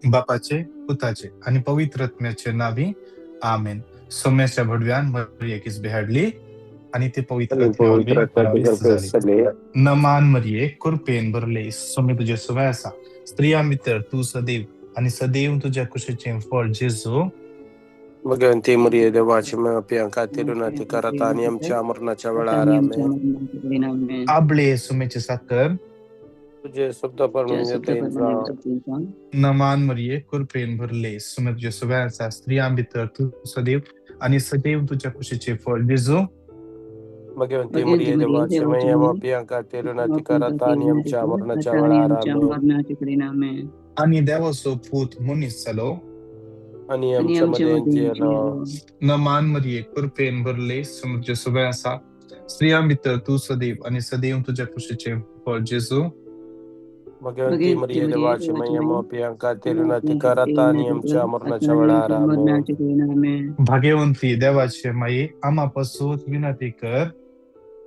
बापाचे, पुताचे आनी पवित्र आत्म्याचे नावी, आमेन. सोम्याच्या भडव्यान मरियेक इस्बे हाडली आनी ती पवित्र आणि आत्म्या पवित्र वरवीं आत्म्याचे परावीस गर्भे जाली. झाले. नमान मरिये, कृपेन भरले, सोमे तुजे सवय आसा, स्त्रियां भितर तूं सदैव आनी सदैव तुज्या कुशीचें फळ जेजू. भगवंती मरिये, देवाची माय, पाप्यां खातीर विनंती कर आता आणि आमच्या मरणाच्या वेळार. आमेन. आबळे सुमेचे साकर. तुझे शब्द परमेश्वर. नमान मरिये, कृपेन भरले, सुमे तुजे सवय आसा, स्त्रियां भितर तूं सदैव आनी सदैव तुज्या कुशीचें फळ जेजू. भगवंती मरिये, देवाची माय, पाप्यां खातीर विनंती कर आता आणि आमच्या मरणाच्या वेळार. आमेन. आनी देवाचो पूत मनीस जालो आणि आमच्या मध्ये जियलो. नमान मरिये, कृपेन भरले, सुमे तुजे सवय आसा, स्त्रियां भितर तूं सदैव आनी सदैव तुज्या कुशीचें फळ जेजू. भगवंती मरिये, देवाची माय, पाप्यां खातीर विनंती कर आता आणि आमच्या मरणाच्या वेळार. आमेन. भाग्यवंती देवाचे माये, आमा पासून विनंती कर.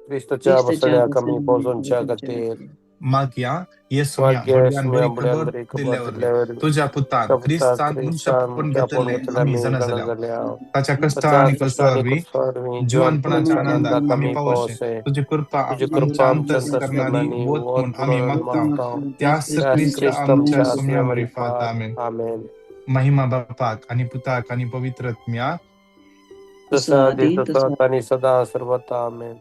क्रिस्तच्या बसण्या कमी पोहोचूनच्या खातीर. मागया येसुया मागया भडव्यान येसुया बरी बुड्यान खबर बरी खबर दिल्ल्या वरवीं दिल्ल्या वरवीं तुज्या पुतान तुझ्या पुतान क्रिस्तान क्रिस्तान मनशापण मनशापण घेतले घेतले आमी आमी जाणा जाणा जाल्या जाल्या. ताच्या कश्टा ताच्या आनी कश्ट आणि क्रुसा वरवीं क्रुसा वरवीं जिवनपणाच्या जिवनपणाच्या आनंदाक आनंदाक आमी आमी पावोशे पावसे. तुजी कृपा तुझी आमच्या कृपा आमच्या अंतस्करणांनी अंतस्करणांनी वत वत म्हूण आमी म्हणून मागता मागता त्यास त्यास क्रिस्त क्रिस्त आमच्या आमच्या सोम्या सोम्या मरिफात. मरिफात. आमेन. आमेन. महिमा बापाक आनी पुताक आनी पवित्र आत्म्याक. जसं आधी तसं आता आणि सदा सर्वथा. आमेन.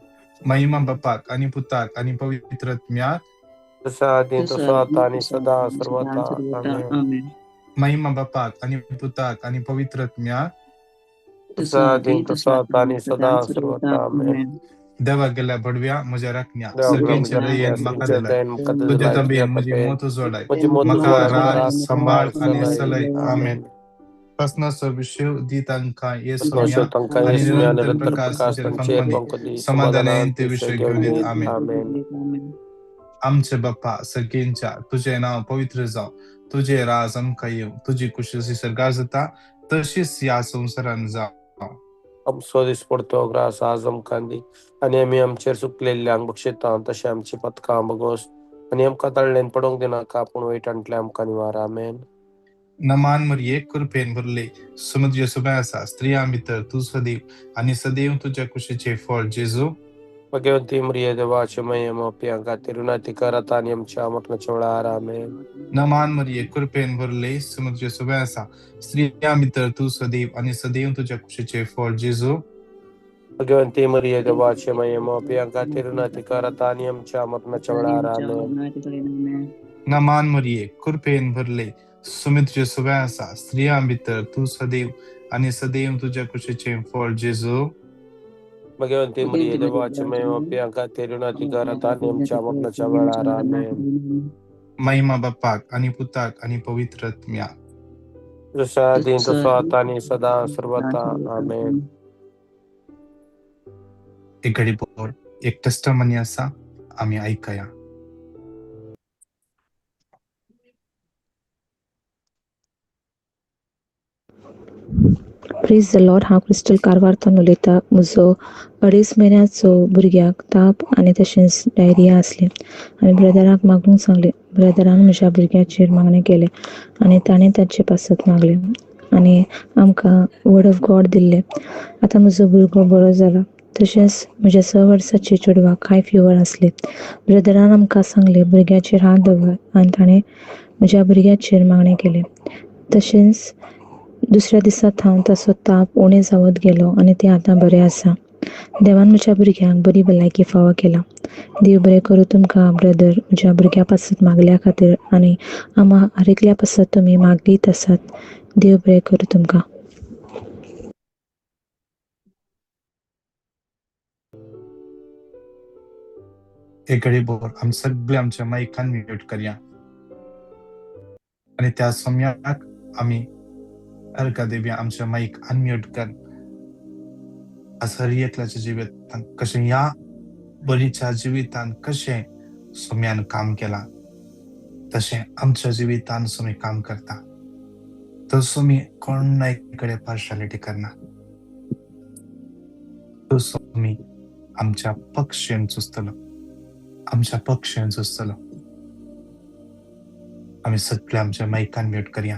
महिमा बापाक आनी पुताक आनी पवित्र आत्म्याक. जसं आधी तसं आता आणि सदा सर्वथा. आमेन. महिमा बापाक आनी पुताक आनी पवित्र आत्म्याक. जसं आधी तसं आता आणि सदा सर्वथा. आमेन. देवा गेल्या भडव्या म्हज्या राखण्या, देवा सर्गेंच्या म्हज्या दयेन राखण्या, म्हाका सर्गेंच्या दिलाय दयेन म्हाका तुज्या दिलाय, तबेन तुज्या म्हजी तबेन मोत उजवाडाय, म्हजी मोत म्हाका उजवाडाय, राख राख सांबाळ सांबाळ आनी सलय. सलय. आमेन. आमेन. प्रस्नाचो विशय दी तांकां ये प्रस्नाचो सोम्या तांकां आनी येसुम्या निरंतर निरंतर प्रकाश प्रकाश तांचेर तांचेर फांकूंदी, फांकूंदी, समाधानान समाधानान ते ते विशय विशय घेवन घेवन दीत. दीत. आमेन. आमेन. आमचे बाप्पा सर्गेंच्या, तुजें नांव पवित्र जावं, तुजें राज आमकां येवं, तुजी कुशी जशी सर्गार जाता तशीच ह्या संवसारान जावं. आमचो दिसपडतो ग्रास आज आमकां दी आनी आमी आमचेर चुकलेल्ल्यांक बक्षयता तशें आमची पथकां बगोस आनी आमकां तळ्ळेन पडोवंक दिनाका, पूण वायटांतल्यान आमकां निवार. आमेन. नमान मरिये, कृपेन भरले, सुमद्य सुबे आसा, स्त्रियां भितर तूं सदैव आनी सदैव तुज्या कुशीचें फळ जेजू. भगवंती मरिये, देवाचे माये, पाप्यां खातीर विनंती कर आता आणि आमच्या मरणाच्या वेळार. आमेन. नमान मरिये, कृपेन भरले, सुमद्य सुबे आसा, स्त्रियां भितर तूं सदैव आनी सदैव तुज्या कुशीचें फळ जेजू. भगवंती मरिये, देवाचे माये, पाप्यां खातीर विनंती कर आता आणि आमच्या मरणाच्या वेळार. आमेन. नमान मरिये, कृपेन भरले, सुमित्र सुबे आसा, स्त्रियां भितर तूं सदैव आनी सदैव तुज्या कुशीचें फळ जेजू. भगवंती मरिये, देवाचे माये, पाप्यां खातीर विनंती कर आता आणि आमच्या मरणाच्या वेळार. आमेन. महिमा बापाक आनी पुताक आनी पवित्र आत्म्याक. जसं आधी तसं आता आणि सदा सर्वथा. आमेन. एक घडी पोर एक टेस्टमनी आसा, आमी आयकया. प्रेज the Lord. हांव क्रिस्टल कारवारतून उलयतां. म्हजो 2.5 म्हयन्याचो भुरग्याक ताप आनी तशेंच डायरिया आसली. हांवें ब्रदराक मागूंक सांगलें. ब्रदरान म्हज्या भुरग्याचेर मागणें केलें आनी ताणें ताचे पासत मागलें आनी आमकां वर्ड ऑफ गॉड दिल्लें. आतां म्हजो भुरगो बरो जाला. तशेंच म्हज्या 6 वर्साचे चेडवाक हाय फिवर आसली. ब्रदरान आमकां सांगलें भुरग्याचेर हात दवर आनी ताणें म्हज्या भुरग्याचेर मागणें केलें. तशेंच दुसऱ्या दिसा थावन ताचो ताप उणें जावत गेलो आनी तें आतां बरें आसा. देवान म्हज्या भुरग्यांक बरी भलायकी फावो केला. देव बरें करूं तुमकां ब्रदर, म्हज्या भुरग्यां पासत मागल्या खातीर आनी आमा हर एकल्या पासत तुमी मागीत आसात. देव बरें करूं तुमकां. एक घडी बोर आमी सगळे आमच्या मायकान म्यूट करया आनी त्या सोम्याक आमी अर्घा दिवया. आमच्या मायक अनम्यूट कर. आज हर एकल्याच्या जिवितान कशें ह्या बरीच्या जिवितान कशें सोम्यान काम केलां तशें आमच्या जिवितान सोमी काम करता. तो सोमी कोणाय कडेन पार्शालिटी करना. तो सोमी आमच्या पक्षेन चुसतलो, आमच्या पक्षेन चुसतलो. आमी सगळे आमच्या मायकान म्यूट करया.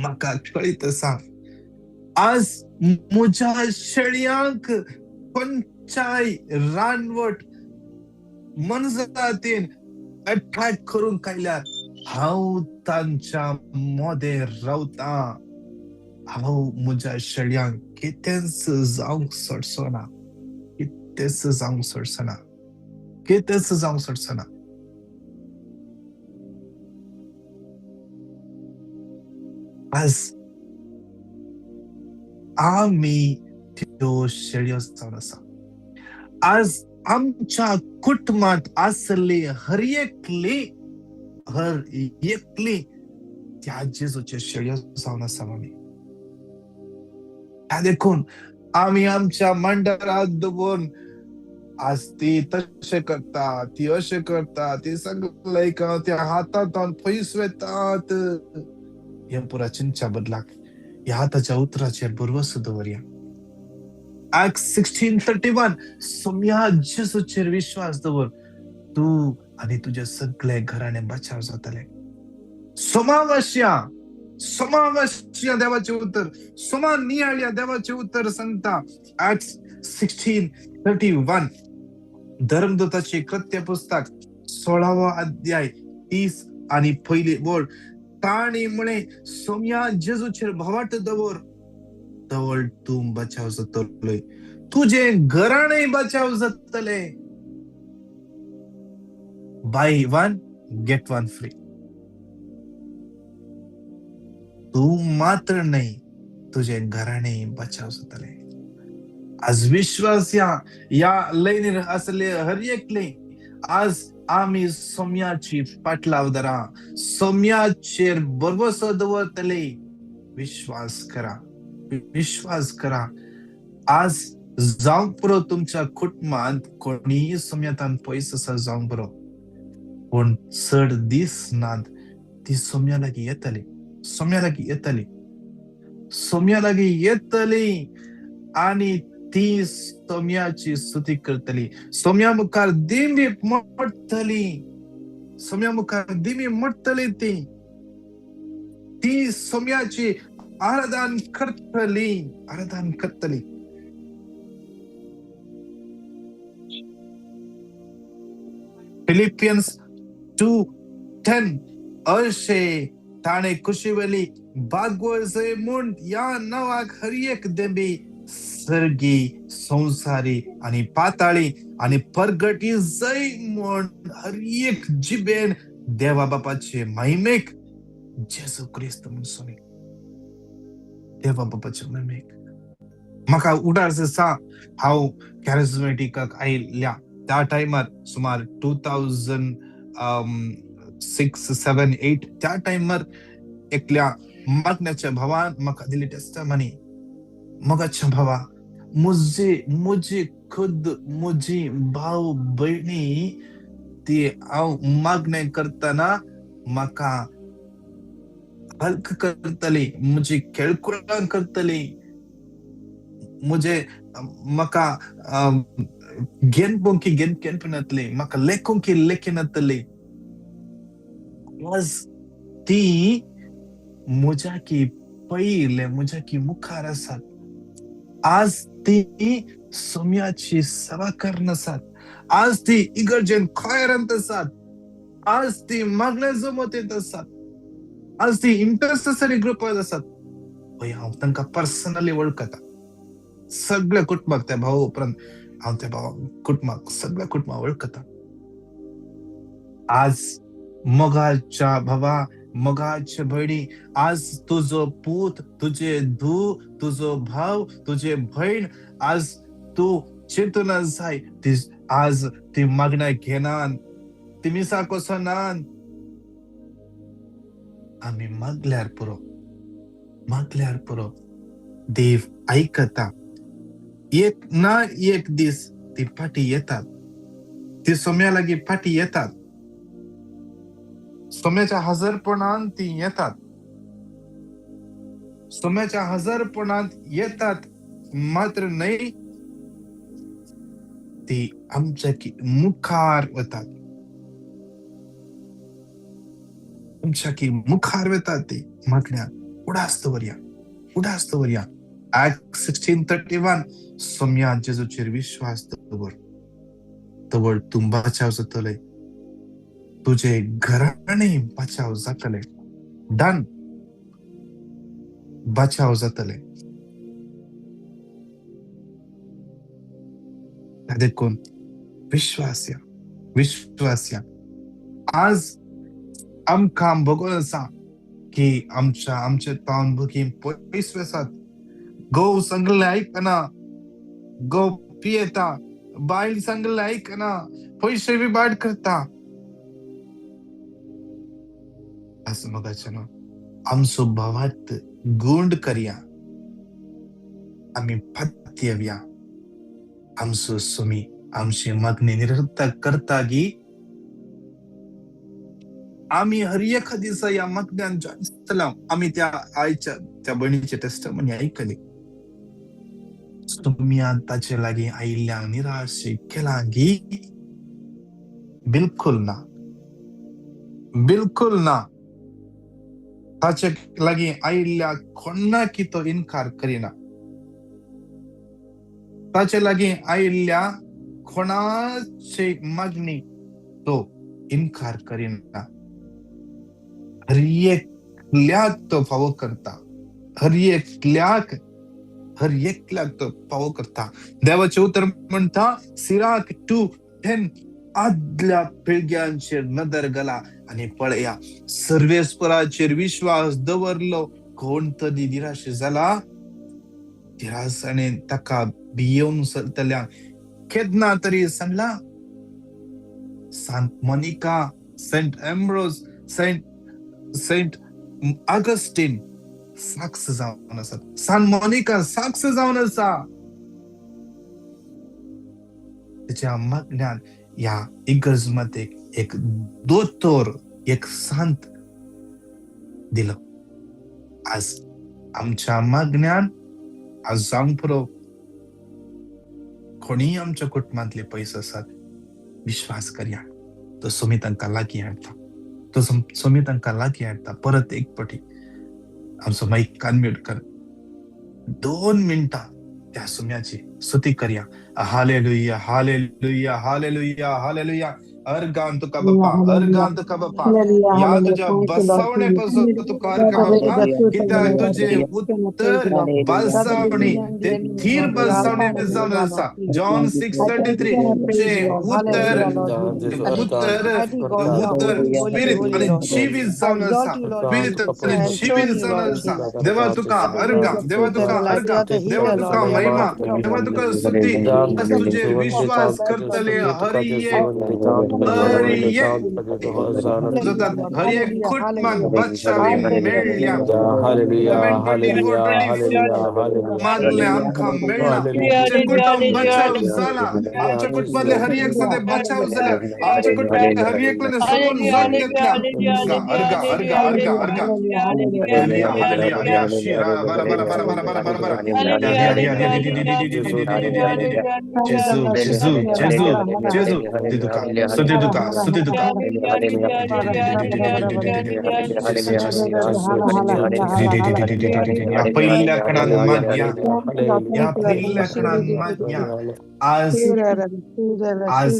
म्हाका कळीत आसा, आज म्हज्या शेळयांक खंयच्याय रानवट मनजातीन अटॅक करूंक आयल्यार हांव तांच्या मदें रावतां. हांव म्हज्या शेळयांक कितेंच जावंक सोडचो ना, कितेंच जावंक सोडचो ना, कितेंच जावंक सोडचो ना. आज आमी त्यो शेळयो जावन आसा. आज आमच्या कुटुंबांत आसली हर एकली, हर एकली त्या जेजूचे शेळयो जावन आसा आमी. ह्या देखून आमी आमच्या मंडळात दवरून आज ती तशें करता, ती अशें करता, ती सगळे त्या हातांत पयस वेतात. हें पुरा चिंतच्या बदलाक ह्या ताच्या उतराचेर भरवसो दवरया. Acts 16:31, सोम्या जेजूचेर विश्वास दवर, तूं आनी तुजे सगळे घराणे बचाव जातले. सोमावश्या, सोमावश्या देवाचें उतर, सोमा नियाळ्या देवाचें उतर सांगता. Acts 16:31, धर्मदूताचे कृत्य पुस्तक 16वो अध्याय 30 आनी पयली वळ. ताणी म्हळें, सोम्या जेजूचेर भवाट दवर, तवळ तूं बचाव जातलोय, तुजें घराणें बचाव जातलें. Buy one get one free. तूं मात्र न्हय, तुजें घराणें बचाव जातलें. आज विश्वास ह्या ह्या लयनीर आसले हर एकले आज आमी सोम्याची पाटलाव धरा, सोम्याचेर भरवसो दवरतले. विश्वास करा, विश्वास करा. आज जावंक पुरो तुमच्या कुटुंबांत कोणीय सोम्यातान पयस आसा जावंक पुरो, पूण चड दीस नात ती सोम्या लागीं येतली, सोम्या लागीं येतली, सोम्या लागीं येतली आनी ती सोम्याची स्तुती करतली. सोम्या मुखार दिमी मोडटली, सोम्या मुखार दिमी मोडटली. ती ती सोम्याची आराधन करतली, आराधन करतली. फिलिपियन्स 2:10, अशें ताणें कुशीवेली बागवजय म्हूण ह्या नांवाक हर एक देंबी सर्गी, संवसारी आनी पाताळी आनी परगटी जय म्हूण हर एक जिबेन देवा बापाचे महिमेक जेजू क्रिस्त म्हूण सोमी. देवा बापाचे महिमेक. म्हाका उडास आसा, हांव कॅरिझमेटिकाक आयिल्ल्या त्या टायमार सुमार 2006, 7, 8 त्या टायमार एकल्या मागण्याच्या भावान म्हाका दिली टेस्टमनी. मोगाच्या भावा, मुझे मुझे खुद म्हजी भाव भयणी ती हांव मागणें करतना म्हाका हल्क करतली, म्हजी खेळकुळां करतली, म्हजे म्हाका घेन पोंकी घेन केनपिनातली, म्हाका लेखूंक लेखिनातली. आज ती म्हज्या की पयले म्हज्या की मुखार आसात. आज ती सोम्याची सेवा करून आसात. आज ती इगर्जेन खोयरांत आसात. आज ती मागण्या जमतींत आसात. आज ती इंटरसेसरी ग्रुपांत आसात. पळय, हांव तांकां पर्सनली वळखता. सगळ्या कुटुंबाक त्या भावा उपरांत हांव त्या भावा कुटुंबाक सगळ्या कुटुंबाक वळखता. आज मोगाच्या भावा, मोगाचे भयणी, आज तुजो पूत, तुजे धूव, तुजो भाव, तुजे भयण आज तूं चिंतून जाय. ती आज ती मागण्या घेनान, ती मिसाक वचनान. आमी मागल्यार पुरो, मागल्यार पुरो, देव आयकता. एक ना एक दीस ती फाटी येतात, ती सोम्या लागीं फाटी येतात, सोम्याच्या हजरपणान ती येतात, सोम्याच्या हजरपणांत येतात. मात्र न्हय, ती आमच्या मुखार वतात, आमच्या की मुखार वतात ती मागण्याक. उडास दवरया, उडास दवरया. Act 16:31, सोम्या जेजूचेर विश्वास दवर, तवळ तूं बचाव जातले, तुजे घराणे बचाव जातले. डन, बचाव जातले. देखून विश्वास या, विश्वास या. आज आमकां भोगोन आसा की आमच्या आमचे तावन भुरगीं पयस वसात. घोव सांगलें आयकना, घोव पियेता, बायल सांगलें आयकना, पयशे विबाड करता. आज मोगाचें न्हू, आमचो भावार्थ गुंड करया, आमी पत्यवया. आमचो स्वामी आमची मागणी निरर्थक करता गी आमी हर एका दिसा ह्या मागण्यान जॉयन जातले. आमी त्या आयच्या त्या भयणीचे टेस्टमनी आयकली. तुमी ताचे लागीं आयिल्ल्यांक निराश केला गी? बिलकुल ना, बिलकुल ना. ताचे लागीं आयिल्ल्या कोणाकी तो इनकार करिना. ताचे लागीं आयिल्ल्या कोणाची मागणी तो इनकार करिना. हर एकल्याक तो फावो करता, हर एकल्याक, हर एकल्याक तो फावो करता. देवाचें उतर म्हणटा सिराक 2:10, आदल्या पिळग्यांचेर नदर घाला आनी पळया, सर्वेस्पराचेर विश्वास दवरलो कोण तरी निराश जाला. निराशाने ताका भियेवन सरतल्या केन्ना तरी सांगला. Sant Monica, Saint Ambrose, Saint Augustine साक्ष जावन आसात. सांत मोनिका साक्ष जावन आसा. तेच्या मागण्यान ह्या इगर्ज मध्ये एक दोतोर, एक सांत दिलो. आज आमच्या मागण्यान आज जावंक पुरो. कोणीय आमच्या कुटुंबांतले पयस आसात, विश्वास करया, तो सोमी तांकां लागीं हाडटा, तो सोमी तांकां लागीं हाडटा. परत एक पटी आमचो माईक अनम्यूट कर, 2 मिनटां त्या सोम्याची स्तुती करया. Hallelujah, hallelujah, hallelujah, hallelujah. Organ तुका बाप्पा, अर्गान तुका बाप्पा, ह्या तुज्या बसवणे पासून तुका अर्गां बाप्पा, कित्याक तुजे उत्तर बसवणी ते थीर बसवणे जावन आसा. जॉन 6:33 चे उत्तर, उत्तर, उत्तर स्पिरीत आनी जिवीत जावन आसा, स्पिरीत आनी जिवीत जावन आसा. देवा तुका अर्गां, देवा तुका अर्गां, देवा तुका महिमा, देवा तुका स्तुती. तुजेर विश्वास करतले हर एक, हर एक हर एक कुटुंबाक बचावी मेळ्ळ्या. 24 मागले आमकां मेळ्ळा. आमचें कुटुंब बचाव जाला, आमच्या कुटुंबांतले हर एक सध्या बचाव जाला, आमच्या कुटुंबांतले हर एकल्याने समोर जग घेतल्या. अर्गा अर्गा अर्गा अर्गा. हालेलुया, हालेलुया, शिरा बरा बरा बरा बरा बरा बरा बरा. जेजू, जेजू, जेजू, जेजू. तुका स्तुती, तुका स्तुती, तुका. या पहिल्या कणान मागया, या पहिल्या कणान मागया. आज आज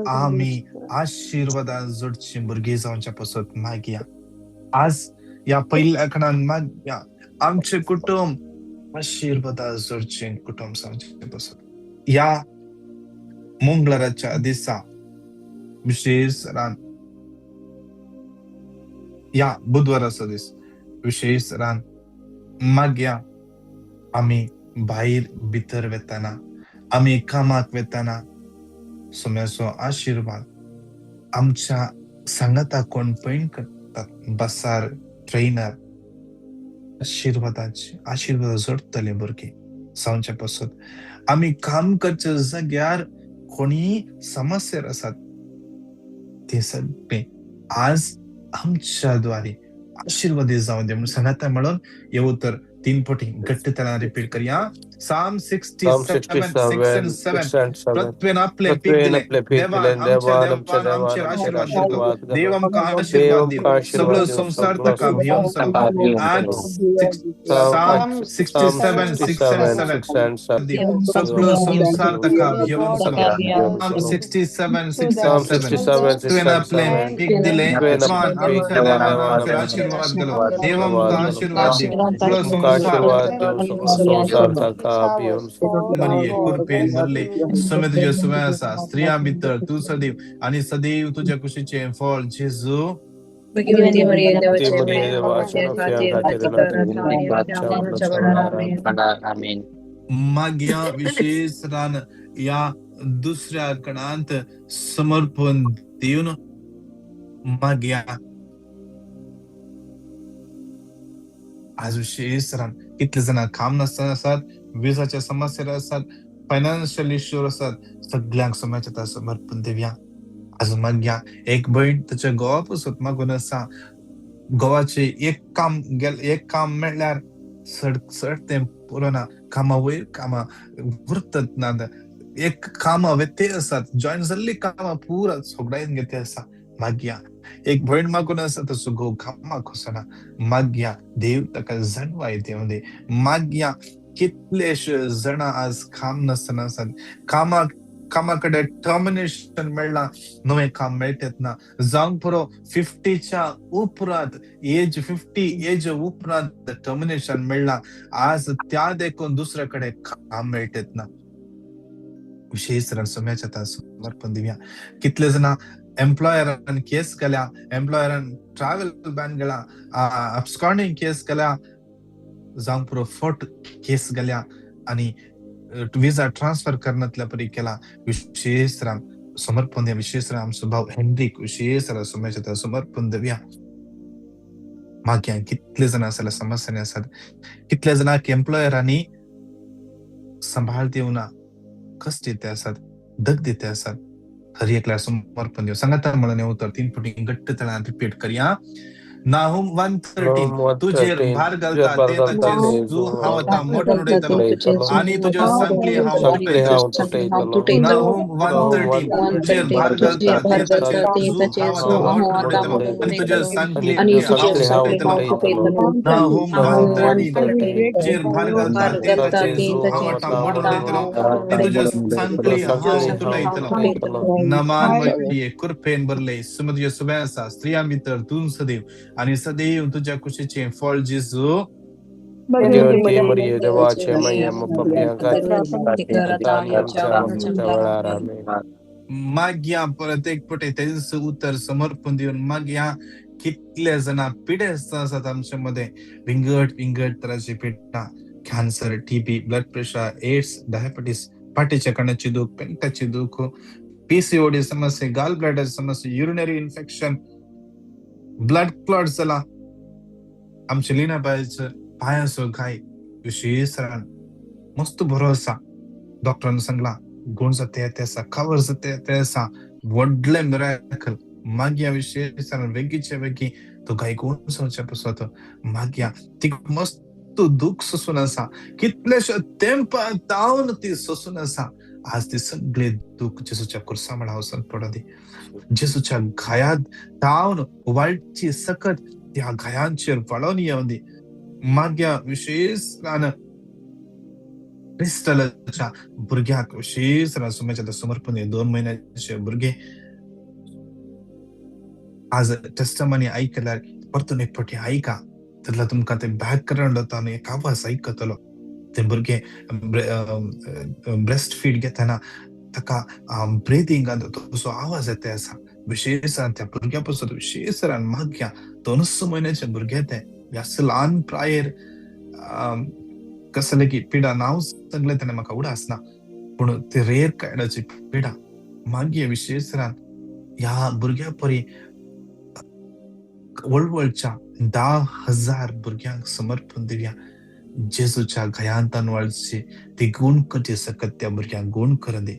आमी आशीर्वादान जोडची भुरगीं जावच्या पासत मागया. आज या पहिल्या कणान मागया, आमचें कुटुंब आशीर्वादान जोडचें कुटुंब जावचें पासत. ह्या मंगळाराच्या दिसा विशेष रान, ह्या बुधवाराचो दीस विशेष रान मागया. आमी भायर भितर वेताना, आमी कामाक वेताना सोम्याचो आशिर्वाद आमच्या सांगाता कोण पयण करतात बसार ट्रेनार आशिर्वादाची आशिर्वाद जोडटले भुरगीं जावच्या पासत. आमी काम करच्या जाग्यार कोणीय समस्येर आसात ते सगळे आज आमच्या द्वारे आशीर्वादी जावं दे म्हणून सांगाता. म्हणून हे उतर 3 पटी घट्ट तरान रिपीट करया. Psalm Psalm 67 6 and 67, 7 6 and 7. पृथ्वेन आपलें पीक पृथ्वेन दिलें, आपलें पीक देवान दिलें, आमच्या देवान आमच्या देवान देवान आमचेर आमचेर आशिर्वाद दिलो, आशिर्वाद देव घालो, आमकां देव आशिर्वाद दिवं, आमकां सगळो आशिर्वाद दिवं, संवसार सगळो ताका भियोन संवसार सलो. ताका भियोन आठ सलो. Psalm Psalm 67 Psalm 6 and 67, 7 6 and 7. दिवं, सगळो संवसार ताका भियोन सलो. Psalm 67 6 and Psalm 7. 67, 6 तुवें and आपलें 7. पीक दिलें, तुवें देवान आपलें पीक आमच्या दिलें, देवान देवान आमचेर आमच्या आशिर्वाद घालो, देवान देव आमकां आशिर्वाद घालो, आशिर्वाद दिवं, सगळो आमकां संवसार आशिर्वाद दिवं, सगळो संवसार ताका भियोन सलो. मरिये कृपेन भरले, सुमे तुजे सुवे आसा, स्त्रियां भितर तूं सदैव आनी सदैव तुज्या कुशीचें फळ जेजू. भगवती मरिये ती देवाचे मरिये माये देवाच्या आमच्या खातीर खातीर पातकां आतां आनी आमच्या मरणाच्या वेळार आमेन. मागया विशेष रान या दुसऱ्या कणांत समर्पण दिवन मागया. आज विशेष रान कितले जाणां काम नासतना आसात, विजाच्या समस्या आसात, फायनान्शियल इश्यू आसात, सगळ्यांक समाजाच्या समर्पण दिवया. आज मागया एक भयण ताच्या घोवा पसून मागून आसा, घोवाचे एक काम गेल, एक काम मेळ्ळ्यार चड चड तें पुरो ना, कामा वयर कामां उरतत ना, एक कामां व्यत्यय आसात, जॉयन जाल्ली कामां पुरा सोगडायन घेते आसा. मागया एक भयण मागून आसा, तसो घोव कामाक वचना, मागया देव ताका जाणवाय दिवं दी. मागया कितलेशे जाणां आज काम नासतना आसात, कामाक कामा कडेन टर्मिनेशन मेळ्ळां, नवें काम मेळटत ना, जावंक पुरो 50च्या उपरांत एज 50 एज उपरांत टर्मिनेशन मेळ्ळां, आज त्या देखून दुसऱ्या कडेन काम मेळटत ना. विशेष समयाच्या आतां समर्पण दिवया. कितले जाणां एम्प्लॉयरान केस केल्या, एम्प्लॉयरान ट्रॅव्हल बॅन केला, अबस्कॉन्डिंग केस केल्या, जावंक पुरो फोट केस गेल्या आनी विजा ट्रान्सफर करनातल्या परी केला. विशेष समर्पण दिया. विशेष आमचो भाव हेनरीक विशेष समयाच्या समर्पण दिवया. मागया कितले जाणां आसा समस्यांनी आसात, कितले जाणांक एम्प्लॉयरांनी सांबाळ दिवना, कश्ट दिते आसात, धक दिते आसात, हर एकल्या समर्पण दिवं. सांगाता म्हणून उतर 3 फुटी घट्ट तळान रिपीट करया. नाहूम 1:13 Nahum तुजेर 1:13 भार तुजेर घालता भार ते घालता ताचे ते जू जू हांव आतां मोडून उडयतलो उडयतलो आनी तुज्यो सांखळी हांव सांखळी तुटयतलो. हांव तुटयतलो. नाहूम Nahum 1:13 तुजेर 1:13 भार तुजेर घालता भार ते ताचे घालता जू हांव आतां मोडून उडयतलो आनी तुज्यो सांखळी आनी तुज्यो हांव सांखळी हांव तुटयतलो. तुटयतलो. नाहूम Nahum 1:13 1:13 तुजेर भार घालता ते ताचे ताचे जू जू हांव हांव आतां आतां मोडून मोडून उडयतलो आनी उडयतलो तुज्यो तुज्यो सांखळी हांव सांखळी हांव तुटयतलो. तुटयतलो. नमान मरिये कृपेन भरले, सुमे तुजे सुबे आसा, स्त्रियां भितर तूं सदैव आनी सदैव तुज्या कुशीचें फळ जेजू. भगवती मरिये देवाचे माये पापयां खातीर आतां आनी आमच्या मरणाच्या वेळार आमेन. मागया परत एक पटे तेंच उतर समर्पण दिवन मागया. कितले जाणां पिडेस्त आसात आमचे मदें, विंगड विंगड तरांची पिडा, cancer, TB, blood pressure, AIDS, diabetes, फाटीच्या कण्याची दूख, पेंटाची दूख, पीसीओडी समस्या, गाल ब्लॅडर समस्या, युरिनरी इन्फेक्शन, ब्लड क्लॉट जाला. आमच्या लिनाबायचो पांयाचो घाय विशेष मस्त बरो आसा, डॉक्टरान सांगला गुण जाते ते आसा, कवर जाते ते आसा, व्हडलें मिराकल. मागया विशेष वेगीचे वेगीं तो घाय गुण जावचे पसत. मागया तिका मस्त दूख सोसून आसा, कितलेशे तेंपा तावन ती सोसून आसा, आज ती सगळे दूख जेजूच्या कुर्सा म्हळा वचून पडूं दी. जेजूच्या घायात तावन वाळची सकत त्या घायांचेर वळोवन येवं दी. मागया विशेष क्रिस्टलाच्या भुरग्याक विशेष सुम्याच्या समर्पण, 2 म्हयन्याचे भुरगे आज टेस्टमनी आयकल्यार परतून एक फावटी आयका, तेन्ना तुमकां ते बॅकग्रावंड वता आनी एक आवाज आयकतलो. ते भुरगे ब्रेस्ट फीड घेतना ताका ब्रिथींगान तसो आवाज येता आसा. विशेष त्या भुरग्या पासून विशेष मागया, 2 म्हयन्याचे भुरगे ते ह्याच ल्हान प्रायेर कसले की पिडा नांव सांगलें तेन्ना म्हाका उडास ना, पूण ते रेर कायडाची पिडा. मागया विशेष ह्या भुरग्या परी वळवळच्या 10,000 भुरग्यांक समर्पण दिवया. जेजूच्या घायांतान वाळची ती गुण करचे सकत त्या भुरग्यांक गुण करून दी.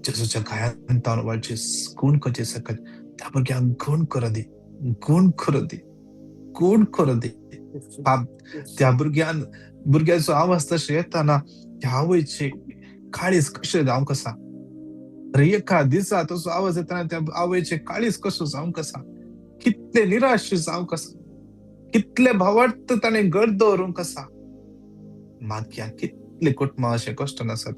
जेजूच्या घायांतान वाळची गुण करचे सकत त्या भुरग्यांक गुण करून दी, गुण करून दी, गुण करून दी. पाप त्या भुरग्यान भुरग्याचो आवाज तशें येताना त्या आवयचे काळीज कशें जावंक आसा. एका दिसा तसो आवाज येताना त्या आवयचे काळीज कसो जावंक आसा, कितले निराश जावंक आसा, कितले भावार्थ ताणें घर दवरूंक आसा. मागीर कितले कुटुंबां अशें कश्टान आसात,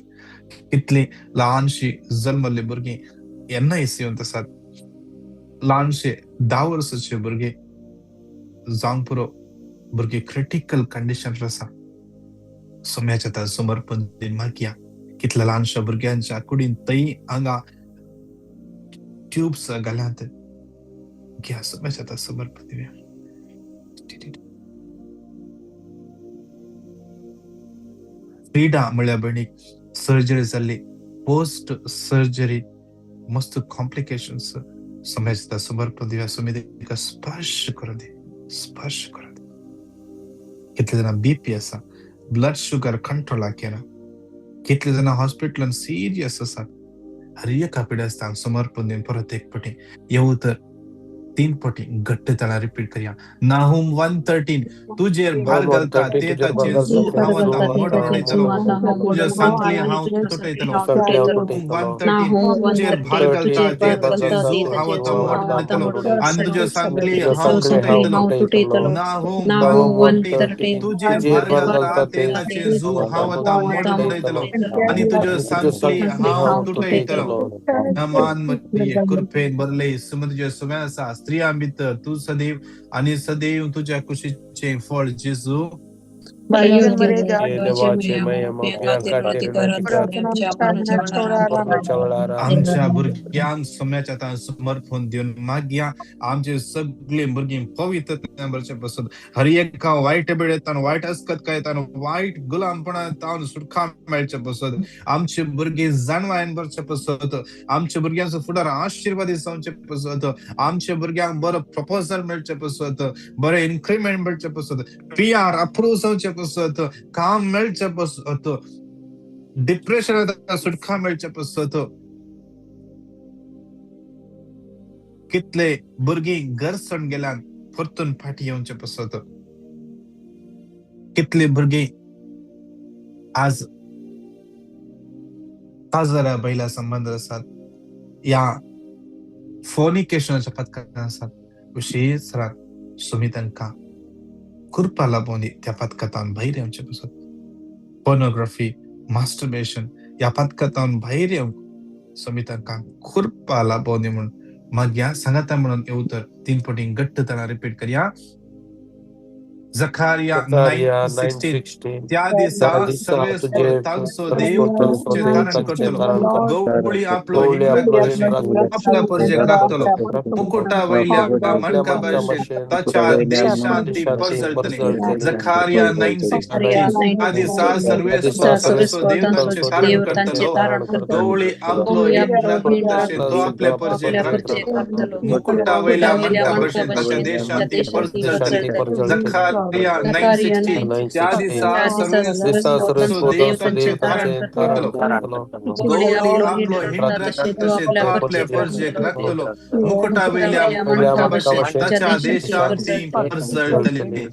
कितली ल्हानशी जल्मल्ली भुरगीं एनआयसीयूंत आसात, ल्हानशे 10 वर्साचे भुरगे जावंक पुरो भुरगे क्रिटिकल कंडिशन आसा. सोम्याच्या आतां समर्पण मागया कितल्या ल्हानशा भुरग्यांच्या कुडीन थंय हांगा ट्यूब्स घाल्यात. घ्या सोम्याच्या आतां समर्पण दिवया. फ्रिडा म्हळ्या भयणीक सर्जरी जाल्ली, पोस्ट सर्जरी मस्त कॉम्प्लिकेशन्स. सोम्याच्या समर्पण दिवया. सोमी तिका स्पर्श करूं दी, स्पर्श करूं दी. कितले जाणां बीपी आसा, ब्लड शुगर कंट्रोलाक येना, कितले जाणां हॉस्पिटलान सिरियस आसात. हर एका पिडेस्तांक समर्पण दिवन परत एक पटी येवं तर 3 पटी घट्ट ताळा रिपीट करया. नाहूम 1:13 तुजेर भार घालता ते ताचे जू हांव आतां मोडून उडयतलो, तुज्या सांखळी हांव तुटयतलो. 1:13 तुजेर भार घालता ते ताचे जू हांव आतां मोडून उडयतलो आनी तुज्या सांखळी हांव तुटयतलो. नाहूम 1:13 तुजेर भार घालता ते ताचे जू हांव आतां मोडून उडयतलो आनी तुज्या सांखळी हांव तुटयतलो. मान मरिये कृपेन भरले सुमंत सुम्या आसा, स्त्रियां भितर तूं सदैव आनी सदैव तुज्या कुशीचें फळ जेजू. आमच्या भुरग्यांक सोम्याच्या आतां समर्पण दिवन मागया आमचे सगळे भुरगीं पवित्र भरचे पसत हर एका वायट बेळेतान वायट अस्कतकायतान वायट गुलामपणांत सुटका मेळचे पसत आमचे भुरगीं जाणवायन भरचे पसत आमच्या भुरग्यांचो फुडार आशिर्वादी जावचे पसत आमच्या भुरग्यांक बरो प्रपोजल मेळचे पसत बरें इन्क्रिमेंट मेळचे पसत पीआर अप्रूव जावचे पसत काम मेळचे पसत डिप्रेशन सुटका मेळचे पसत. कितले भुरगीं घर सोडून गेल्यान परतून फाटी येवचे पसत. कितले भुरगीं आज काजरा बैला संबंद आसात या फोनिकेशनाच्या पथकान आसात. विशेष सुमी तांकां कृपा लाबोवन त्या पथकांत भायर येवचे पसत. पोर्नोग्राफी, मास्टरबेशन ह्या पथकांत भायर येवंक सुमी तांकां कृपा लाबोवन म्हणून मागया सांगाता म्हणून येऊ तर 3 पटी घट्ट ताणा रिपीट करया. जखारिया 9:16 त्या दिसा सर्वेस्पर देव तुमचें तारण करतलो, गवळी आपलो आपल्या परजेक राखतलो, मुकुटा वयल्या मणका भाशेन ताच्या देशांत ती पसरतली. जखारिया 9:16 त्या दिसा सर्वेस्पर देव तांचें तारण करतलो, गवळी आपलो हिंड तो आपल्या परजेक राखतलो, मुकुटा वयल्या मणका भाशेन ताच्या देशांत ती पसरतली. जखारिया 9:16 त्या दिसा सर्वेस्पर देव तांचें तारण करतलो, गवळी आपलो हिंड तशें तो आपल्या परजेक राखतलो, मुकुटा वयल्या मणका भाशेन ताच्या देशांत ती पसरतली.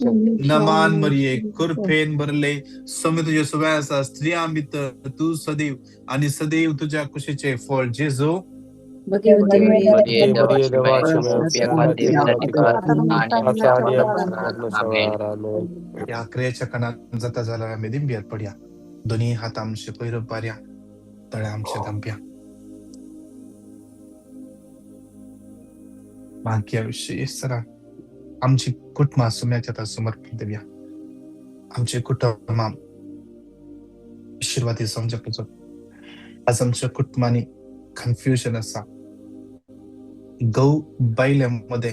नमान मरिये कृपेन भरले समी तुजे सुव्या आसा, स्त्रियां भितर तूं सदैव आनी सदैव तुज्या कुशीचें फळ जेजू. ह्या क्रियेच्या कणान जाता जाल्यार आमी दिंब्यार पडया, दोनी हात आमचे पयर पारया, तळे आमचे धांपया. मागया विशेष आमची कुटुंबां सुम्याच्या आतां समर्पण दिवया. आमचे कुटुंबां आशिर्वादी जावचे पसत. आज आमच्या कुटुंबांनी कन्फ्युजन आसा, गौ बायल्या मध्ये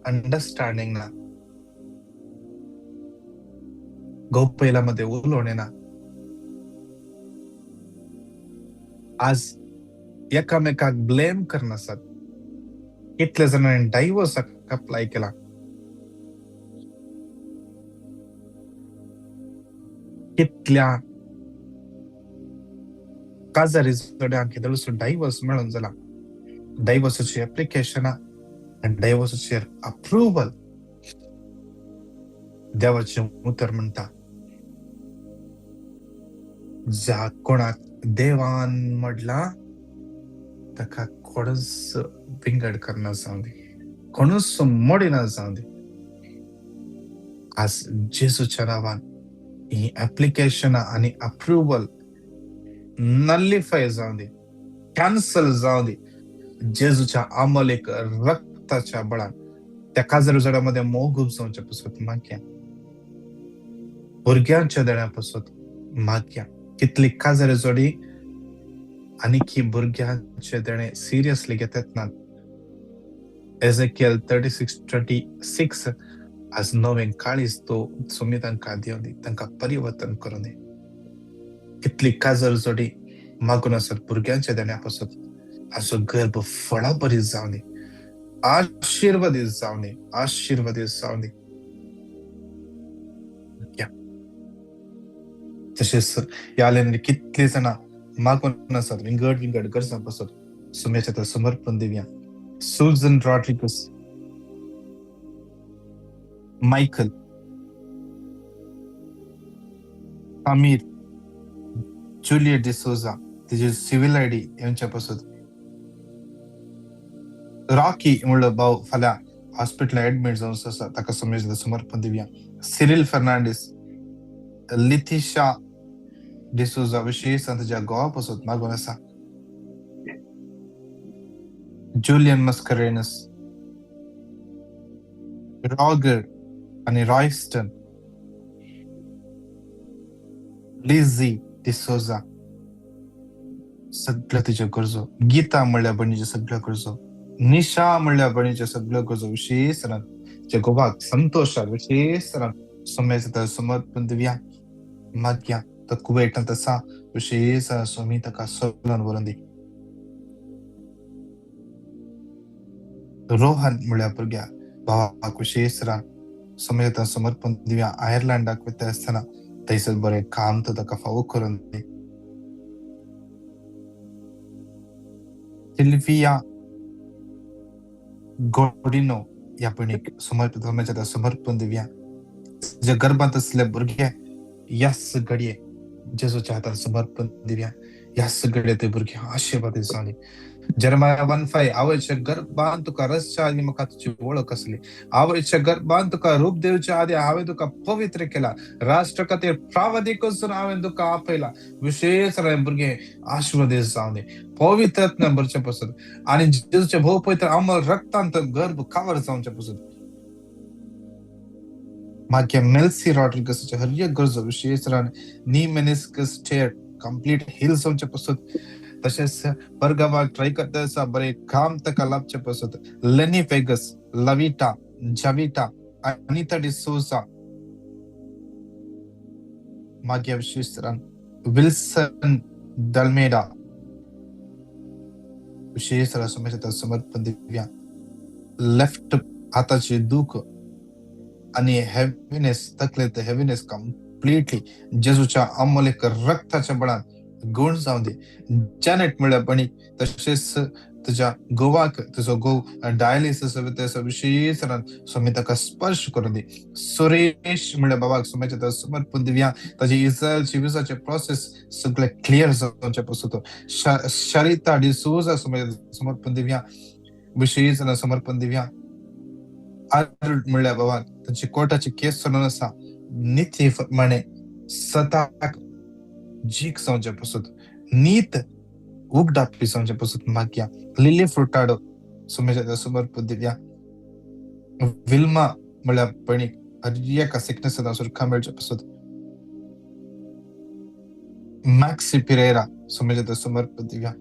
अंडरस्टँडिंग ना, गौ बैलामध्ये उलोवणे ना. आज एकामेकाक ब्लेम करनासात. कितले जाणांनी डायवोर्स अप्लाय केला, कितल्या काजारी जोड्यांक केदळसो डायवोर्स मेळून जाला. डायवोर्साची एप्लिकेशनां आनी डायवोर्साचेर अप्रुवल. देवाचें उतर म्हणटा, ज्या कोणाक देवान म्हटलां ताका कोणूच विंगड करना जावं दी, कोणूच मोडिना जावं दी. आज जेजूच्या नांवान ही एप्लिकेशनां आनी अप्रुवल नल्लिफाय जावं दी, कॅन्सल जावं दी जेजूच्या अमोलेक रक्ताच्या बळान. त्या काजर उजडा मध्ये मोग उपजावच्या पासत मागया, भुरग्यांच्या देण्या पासत मागया. कितली काजर जोडी आनी की भुरग्यांचे देणे सिरियसली घेतात ना. एझेकियल 36:26 आज नवें काळीज तो सुमी तांकां दिवं दी, तांकां परिवर्तन करूं दी. कितली काजर जोडी मागून आसत भुरग्यांच्या देण्या पासत, हाचो गर्भ फळाभरीत जावं दी, आशीर्वादीत जावं दी, आशीर्वादीत जावं दी. तशेंच ह्या लायनीर कितली जाणां मागून आसात विंगड विंगड गरजां पासत, सुम्याच्या तर समर्पण दिवया. Susan Rodrigues, Michael, Amir, Juliet D'Souza, तिची सिव्हिल आयडी येवच्या पासत, रॉकी म्हणलो भाव फाल्यां हॉस्पिटलान एडमीट जावन आसा, ताका सुम्याच्या समर्पण दिवया. सिरील फर्नांडीस, लिथिशा डिसोजा विशेष तुज्या गोवा पासत मागून आसा. जुलियन मस्करेनस, रॉगर आनी रॉयस्टन, लिझी डिसोजा, सगळ्यो तुज्यो गरजो. गीता म्हणल्या भयणीच्यो सगळ्यो गरजो, निशा म्हणल्या भयणीच्यो सगळ्यो गरजो, विशेष जे गोवाक संतोषाक विशेष सुमेज समर्पण दिवया. मागया तो कुवेटांत आसा, विशेष स्वामी ताका सोलोन व्हरून दी. रोहन म्हणल्या भुरग्या भावाक विशेष सुमेज समर्पण दिवया. आयर्लंडाक वता आसतना थंयसर बरें काम तो ताका फावो करून दी. सिल्विया गोडिनो ह्या भयणीक समर्पण समर्पण दिवया. जे गर्भांत आसले भुरगे ह्याच घडये जेजूच्या हातान समर्पण दिवया. ह्याच घडये ते भुरगे आशीर्वादीत जावं. जेरमाया 1:5, आवयच्या गर्भान तुका रसच्या आदी म्हाका तुजी वळख आसली, आवयच्या गर्भान तुका रूप दिवच्या आदी हांवें तुका पवित्र केला, राष्ट्र खातीर प्रावादीक वचून हांवें तुका आपयला. विशेष भुरगे आशीर्वादीत जावं दी, पवित्र भरचे पसत आनी जेजूचे भोव पवित्र अमल रक्तांत गर्भ कावर जावचे पसत. मागीर मेल्सी रॉड्रिगसाचे हर एक गरजो विशेष नी मेनिस्कस टेयर कंप्लीट हील जावचे पसत. तशेंच परगावाक ट्राय करता आसा, बरें काम ताका लाभचे पसत. लेनी फेगस, लविटा, जविटा, अनिता डिसोजा, मागीर विशेष विल्सन दल्मेडा, विशेष समर्पण दिवया. लेफ्ट हाताचे दुख आनी हेविनेस, तकलेंत हेविनेस कंप्लिटली जेजूच्या अमोलेक रक्ताच्या बळान गुण जावं दी. जॅनेट म्हणल्या भयणीक, तशेंच तुज्या गोवाक तुजो गोव डायलिसीस विशेष स्वामी ताका स्पर्श करून दी. सुरेश म्हणल्या बाबाक सुम्याच्या समर्पण दिवया. ताजी इस्रायलची विसाचे प्रोसेस सगळे क्लियर जावचे पसून. शरिता डिसोजा समर्पण दिवया, विशेष समर्पण दिवया. अरुण म्हणल्या बाबाक तांची कोर्टाची केस चलून आसा, निती प्रमाणे सताक जीक जावचे पसून, नीत उगडापी जावचे पसून मागया. लिली फ्रुटाडो सुमेच्या समर्पण दिवया. विल्मा म्हणल्या भयणीक हर एका सिकनेस सुरखा मेळचे पसून. मॅक्सी पिरेरा सुमेच्या समर्पण दिवया.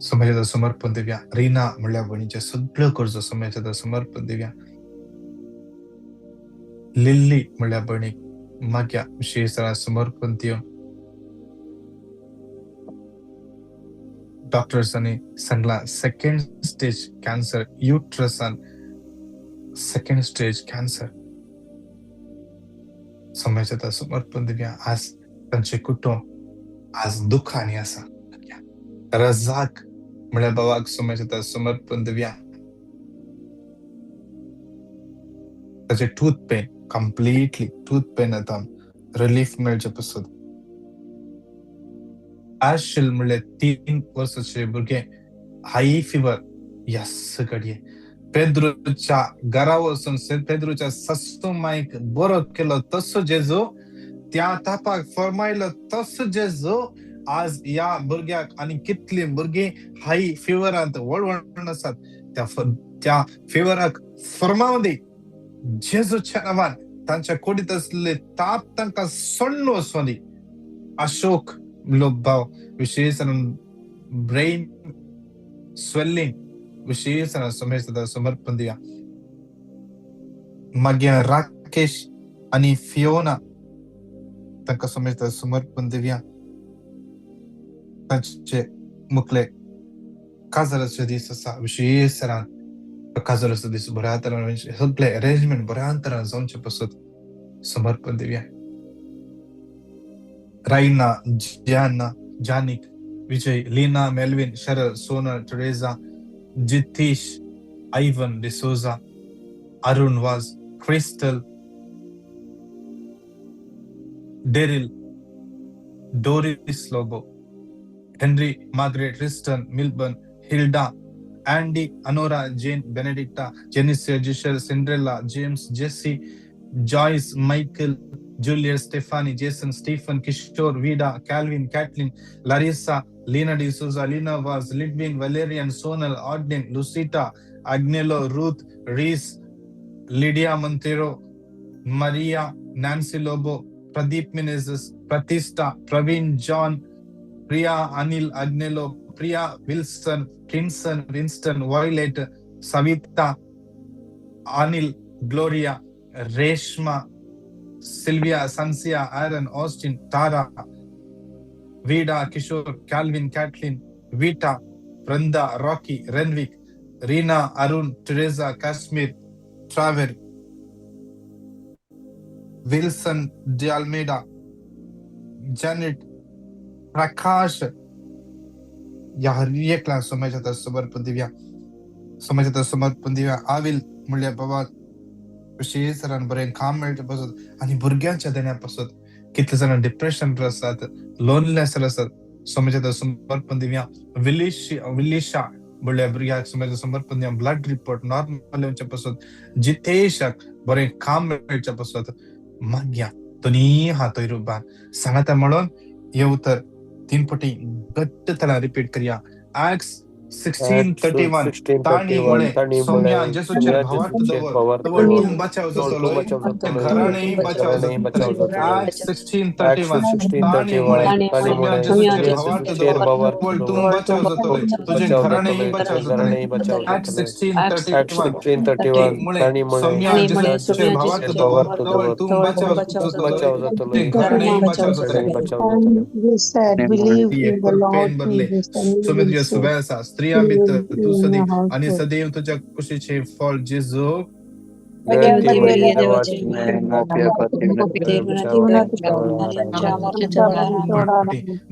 समाजाचं समर्पण दिवया. रीना म्हणल्या भयणीचे सगळ्यो गरजो समाजाचं समर्पण दिवया. लिल्ली म्हणल्या भयणीक मागया विशेष समर्पण दिवन. डॉक्टर्सांनी सांगला सेकंड स्टेज कॅन्सर, युट्रसान सेकंड स्टेज कॅन्सर. समाजाचं समर्पण दिवया. आज तांचे कुटुंब आज दुखांनी आसा. रजाक म्हळ्यार बाबाक समजता समर्पण दिवया. ताचे tooth pain completely tooth pain आतां रिलीफ मेळचे पसत. आशिल म्हणल्यार 3 वर्साचे भुरगें हाय फिवर यस घडये पेद्रूच्या घरा वचून पेद्रूच्या सासू मायक बरो केलो तसो जेजू, त्या तापाक फरमायलो तसो जेजू आज ह्या भुरग्याक आनी कितली भुरगीं हाय फिवरांत वळवळून आसात त्या फिवराक फरमाव दी जेजूच्या नांवान. तांच्या कुडींत आसले ताप तांकां सोडून वचूं दी. अशोक लोक भाव विशेष ब्रेन स्वेलिंग विशेष समजता समर्पण दिया. मागीर राकेश आनी फियोना तांकां समजता समर्पण दिवया. तांचे मुखले काजाराचे दीस आसा, विशेष काजाराचो दीस बऱ्या तरान सगळे अरेंजमेंट बऱ्या तरान जावचे पासत समर्पण दिवया. Raina, Gianna, Janik, Vijay, Leena, Melvin, Sharal, Sonal, Teresa, Jitesh, Ivan D'Souza, Arun Vaz, Crystal, Daryl, Doris Lobo, Henry, Margaret, Riston, Milburn, Hilda, Andy, Anora, Jane, Benedicta, Janice, Giselle, Cinderella, James, Jesse, Joyce, Michael, Julius, Stephanie, Jason, Stephen, Kishore, Vida, Calvin, Kathleen, Larissa, Lena D'Souza, Lena Vaz, Lidwin, Valerian, Sonal, Audlin, Lucita, Agnello, Ruth, Reese, Lydia Montero, Maria, Nancy Lobo, Pradeep Menezes, Pratista, Praveen John, Priya, Anil, Agnello, Priya, Wilson, Kinson, Winston, Violet, Savita, Anil, Gloria, Reshma, Sylvia, Sansia, Aaron, Austin, Tara, Vida, Kishore, Calvin, Kathleen, Vita, Brenda, Rocky, Renwick, Reena, Arun, Teresa, Kashmir, Traver, Wilson, De Almeida, Janet, Prakash. ह्या हर एकला समाजात समर्पण दिवया, समाजात समर्पण दिवया. आविल म्हणल्यार बाबा विशेष बरें काम मेळचे पासत आनी भुरग्यांच्या देण्या पासत कितले जाणां डिप्रेशन आसात, लोनलेस आसात, समाजात समर्पण दिवया. विलिशा म्हणल्यार भुरग्याक समाजात समर्पण दिवया. ब्लड रिपोर्ट नॉर्मल येवचे पासत, जितेशाक बरें काम मेळचे पासत मागया. दोनी हातय रुबान सांगाता म्हणून हे उतर 3 पटी घट्ट तरा रिपीट करया. Acts 16:31 ताणी म्हळें सोम्या जेजूचेर भावार्थ दवर तवळ तूं बचाव जातलोय, घराणेय बचाव जातलें. Acts 16:31 ताणी म्हळें सोम्या जेजूचेर भावार्थ दवर तवळ तूं बचाव जातलोय, तुजें घराणेय बचाव जातलें. Acts 16:31 म्हळें सोम्या जेजूचेर भावार्थ दवर तवळ तूं बचाव जातलोय, तुजें घराणेय बचाव जातलें. You said, believe in the Lord Jesus and you Saumya will तुज्या save सुबे आसा, स्त्रियां you भितर and तूं सदैव your आनी household. सदैव तुज्या कुशीचें फळ जेजू.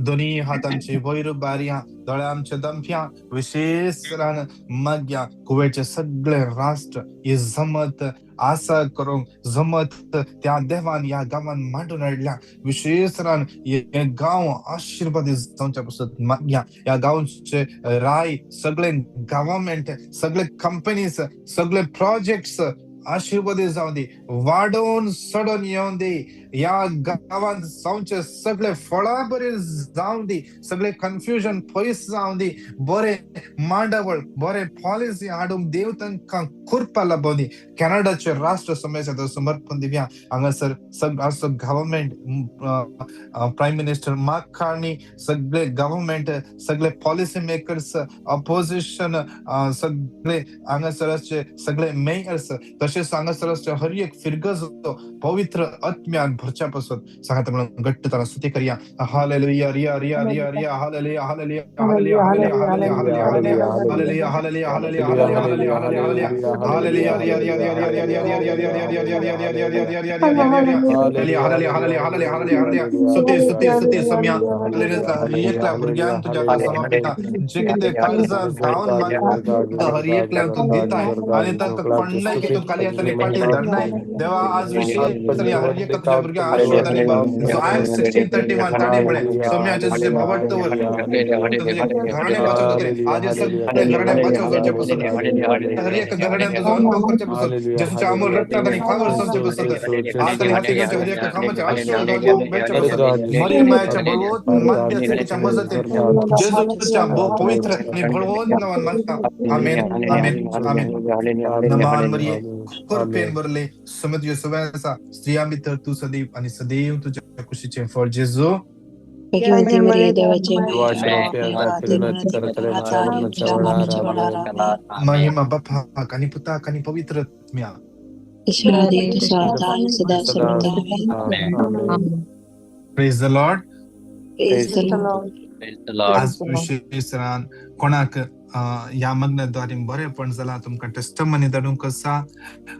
दोन्ही हातांची वयर बारया, दोळ्यांचे दमफ्या विशेष माग्या. कुवेचे सगळे राष्ट्र हे जमत आसा करूंक जमत त्या देवान ह्या गांवान मांडून हाडल्या. विशेष हे गांव आशिर्वादी जावच्या पासत मागया. ह्या गांवचे राय सगळे गव्हर्मेंट, सगळे कंपनीज, सगळे प्रोजेक्ट्स आशिर्वादी जावं दी, वाडोवन सडोवन येवन दी. ह्या गांवांत जावचे सगळे फळां बरे जावं दी, सगळे कन्फ्युजन पयस जावं दी, बरे मांडावळ बरे पॉलिसी हाडूंक देव तांकां कृपा लाबोवं दी. कॅनडाचे राष्ट्र समस्या समर्पण दिवया. हांगासर असो government prime minister Mark Carney, सगळे गव्हर्मेंट, सगळे पॉलिसी मेकर्स, अपोजिशन, सगळे हांगासर आसचे सगळे मेयर्स, तशेंच हांगासर आसचे हर एक फिरगज पवित्र आत्म्यान भरच्या पासत सांगाता म्हणून घट्ट तारा स्तुती करया. हालेलुया रिया रिया रिया रिया hallelujah hallelujah hallelujah hallelujah hallelujah hallelujah hallelujah hallelujah hallelujah hallelujah hallelujah रिया रिया रिया रिया रिया रिया रिया रिया रिया रिया रिया रिया रिया रिया रिया रिया रिया रिया hallelujah hallelujah hallelujah hallelujah hallelujah. स्तुती स्तुती स्तुती सम्या हालेलुया. एकल्या भुरग्यांक तुज्या हाताक समर्पिता, जे कितें काळजान धांवन मागता हर एकल्याक तूं दिताय आनी तांकां कोणाय की तूं खाली हातांनी फाटीं धाडनाय. देवा, आज विशेष हर एका तुझ्या भुरग्यांक आशीर्वाद आनी I am 1631 ताणें म्हळें, सोम्याचे तुजें भावार्थ दवर, तुजें घराणें वाचोवचें तरेन आज हे सगळे घराणे वाचोव जावचे पसून, हर एका घराण्यान तुजो अनुभव करचे पसून, जेजूच्या अमोल रक्तांत आनी खावर जावचे पसून, हात आनी हाती घेवचे हर एका कामाचे आशीर्वाद मेळचे पसून, मरियम मायेच्या बळवंत मध्यस्थीच्या मजतीन जेजूच्या भोव पवित्र आनी बळवंत नांवान मागता. आमेन आमेन आमेन. नमान मरिये, कृपेन भरले, सोम्या तुज्या सगळ्यां आसा, स्त्रियां भितर तूं सदैव आनी सदैव तुज्या कुशीचें फळ जेजू. भगवती मरिये, देवाची महिमा बापाक आनी पुताक आनी पवित्र आत्म्या. Praise the Lord. आज विशेष कोणाक ह्या मग्नाद्वारे बरेपण जालां, तुमकां टेस्टमनी धाडूंक आसा,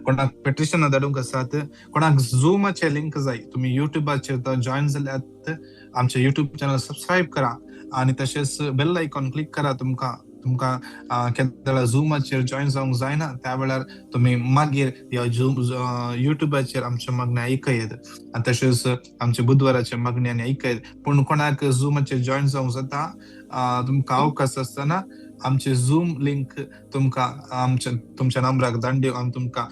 कोणाक पेटिशनां धाडूंक आसात, कोणाक झुमाचे लिंक जाय, तुमी युट्यूबाचेर जॉयन जाल्यात, आमचे युट्यूब चॅनल सबस्क्रायब करा आनी तशेंच बेल आयकॉन क्लिक करा. तुमकां तुमकां केन्ना झुमाचेर जॉयन जावंक जायना त्या वेळार तुमी मागीर ह्या झूम युट्यूबाचेर आमचे मागणें आयकयत आनी तशेंच आमचे बुधवाराचे मागणी आनी आयकयत. पूण कोणाक झुमाचेर जॉयन जावंक जाता, तुमकां अवकाश आसतना आमचे झूम लिंक तुमकां आमच्या तुमच्या नंबराक धाडून आमी तुमकां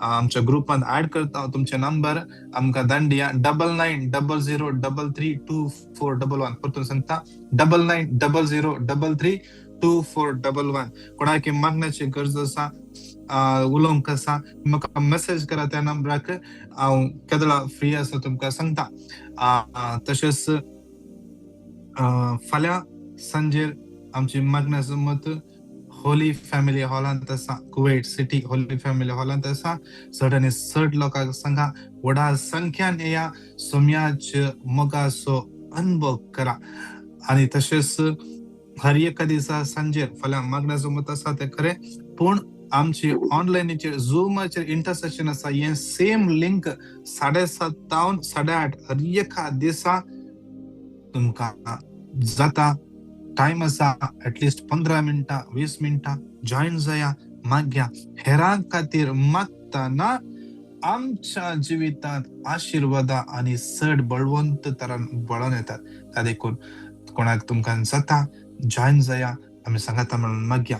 आमच्या ग्रुपान ऍड करता. तुमचे नंबर आमकां धाडया 9900332411. परतून सांगता, 9900332411. कोणाक मागण्याची गरज आसा, उलोवंक आसा, म्हाका मेसेज करा त्या नंबराक, हांव केदळा फ्री आसा तुमकां सांगता. तशेंच फाल्यां सांजेर आमची मागण्या जमत होली फॅमिली हॉलांत आसा, कुवेट सिटी होली फॅमिली हॉलांत आसा. चड आनी चड लोकांक सांगा, व्हडा संख्यान येया, सोम्याच्या मोगाचो अनुभव करा. आनी तशेंच हर एका दिसा सांजेर फाल्यां मागण्या जमत आसा तें खरें, पूण आमची ऑनलायनीचेर झुमाचेर इंटरसेशन आसा. हें सेम लिंक 7:30 तावन 8:30 हर एका दिसा तुमकां जाता टायम आसा, एटलिस्ट 15 मिनटां 20 मिनटां जॉयन जाया, मागया. हेरां खातीर मागतना आमच्या जिवितांत आशिर्वादा आनी चड बळवंत तरान बळोन येतात. त्या देखून कोणाक तुमकां जाता जॉयन जाया, आमी सांगाता म्हणून मागया.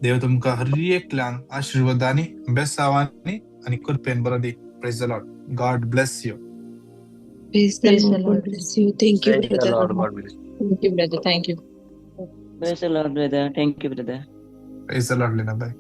देव तुमकां हर एकल्यांक आशिर्वादांनी, बेसावांनी आनी कृपेन बरो दी. Praise the Lord. God bless you. Praise the Lord. God bless you. Thank you, Praise the brother. Lord. God bless you. Thank you, brother. Thank you. Praise the Lord, brother. Thank you, brother. Praise the Lord, Lina. Bye.